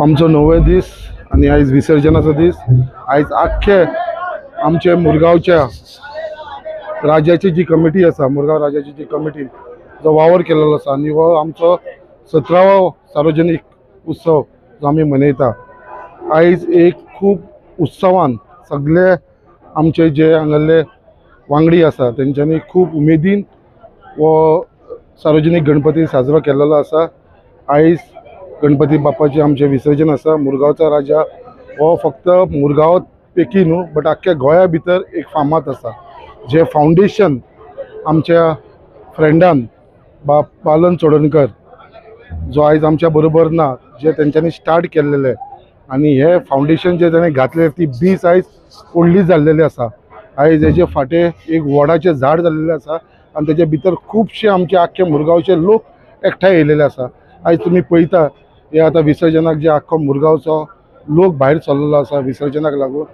आमचो णवे दीस आनी आयज विसर्जनाचो दीस। आयज आख्खे आमचे मुरगांवच्या राज्याची जी कमिटी आसा, मुरगांव राज्याची जी कमिटी जो वावर केलेलो आसा आनी हो आमचो 17वो सार्वजनीक उत्सव जो आमी मनयता। आयज एक खूब उत्सवान सगळे आमचे जे हांगासरले वांगडी आसा तेंच्यांनी खूब उमेदीन हो सार्वजनीक गणपती साजरो केलेलो आसा। आयज गणपती बाप्पाचे आमचे विसर्जन आसा। मुरगांवचा राजा हो फक्त मुरगांव पेकी न्हू बट आख्ख्या गोंया भितर एक फामाद आसा, जे फावंडेशन आमच्या फ्रेंडान बाब पालन चोडणकर जो आयज आमच्या बरोबर ना, जे तेंच्यांनी स्टार्ट केल्लेले आनी हे फावंडेशन जे ताणें घातले ती बीज आयज व्हडली जाल्लेली आसा। आयज हेजे फाटे एक वडाचें झाड जाल्लेलें आसा आनी तेजे भितर खुबशे आमचे आख्खे मुरगांवचे लोक एकठांय येयलेले आसा। आयज तुमी पळयता हे आतां विसर्जनाक जे आख्खो मुरगांवचो लोक भायर सरलेलो आसा विसर्जनाक लागून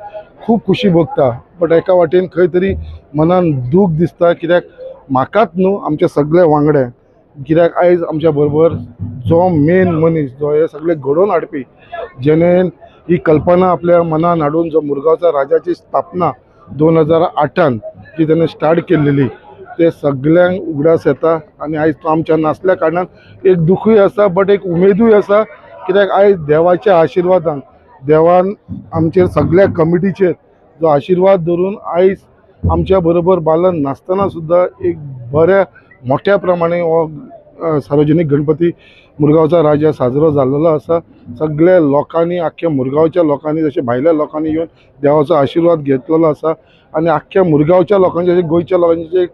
खूब खुशी भोगता, बट एका वाटेन खंय तरी मनान दूख दिसता कित्याक म्हाकाच न्हू आमचे सगळे वांगडे, कित्याक आयज आमच्या बरोबर जो मेन मनीस जो हे सगळे घडोवन हाडपी, जेणे ही कल्पना आपल्या मनान हाडून जो मुरगांवचा राजाची स्थापना 2008 जी तेणे स्टार्ट केल्लेली ते सगळ्यांक उगडास येता आनी आयज तो आमच्या नासल्या कारणान एक दुखूय आसा बट एक उमेदूय आसा, कित्याक आयज देवाच्या आशिर्वादान देवान आमचेर सगळ्या कमिटीचेर जो आशिर्वाद धरून आयज आमच्या बरोबर बालन नासतना सुद्दां एक बऱ्या मोठ्या प्रमाणे हो सार्वजनीक गणपती मुरगांवचा राजा साजरो जाल्लो आसा। सगळ्या लोकांनी आख्ख्या मुरगांवच्या लोकांनी जशें भायल्या लोकांनी येवन देवाचो आशिर्वाद घेतलेलो आसा आनी आख्ख्या मुरगांवच्या लोकांचे गोंयच्या लोकांची एक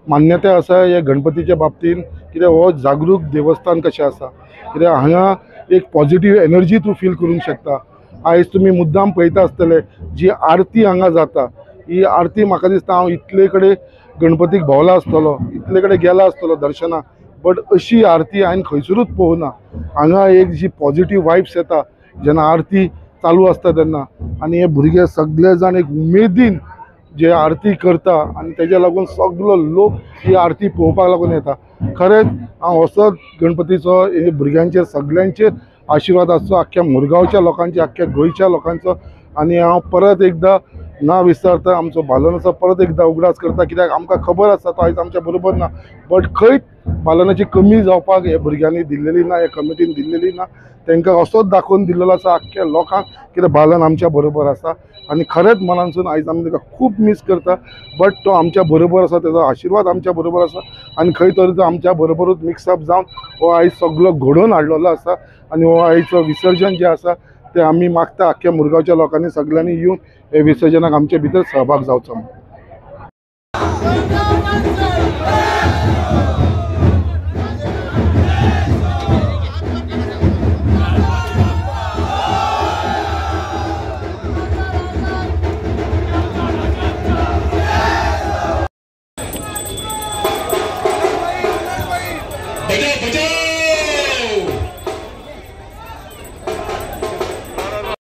मान्यताय आसा हे गणपतीच्या बाबतीन, कित्याक हो जागरूक देवस्थान कशें आसा, कित्याक हांगा एक पॉझिटिव्ह एनर्जी तूं फील करूंक शकता। आयज तुमी मुद्दाम पळयता आसतले जी आरती हांगा जाता ही आरती म्हाका दिसता हांव इतले कडेन गणपतीक भोंवला आसतलो, इतले कडेन गेला आसतलो दर्शनाक, बट अशी आरती हांवें खंयसरूच पळोवना। हांगा एक जी पॉझिटिव्ह वायब्स येता जेन्ना आरती चालू आसता तेन्ना आनी हे भुरगे सगळे जाण एक उमेदीन जे आरती करता आनी तेज्या लागून सगलो लोक ही आरती पळोवपाक लागून येता. खरेंच हांव असोच गणपतीचो हे भुरग्यांचेर सगल्यांचेर आशिर्वाद आसचो, आख्ख्या मुरगांवच्या लोकांचे, आख्ख्या गोंयच्या लोकांचो. आनी हांव परत एकदां ना विसरता आमचो बालन आसा, परत एकदां उगडास करता, कित्याक आमकां खबर आसा तो आयज आमच्या बरोबर ना, बट खंयच बालनाची कमी जावपाक हे भुरग्यांनी दिल्लेली ना, हे कमिटीन दिल्लेली ना. तांकां असोच दाखोवन दिल्लेलो आसा आख्ख्या लोकांक कित्याक बालन आमच्या बरोबर आसा. आनी खरेंच मनानसून आयज आमी ताका खूब मीस करता, बट तो आमच्या बरोबर आसा, तेजो आशिर्वाद आमच्या बरोबर आसा आनी खंय तरी तो आमच्या बरोबरूच मिक्सअप जावन हो आयज सगलो घडोवन हाडलेलो आसा. आनी हो आयचो विसर्जन जें आसा तें आमी मागता आख्ख्या मुरगांवच्या लोकांनी सगल्यांनी येवन हे विसर्जनाक आमचे भितर सहभाग जावचो. बजाओ बजाओ।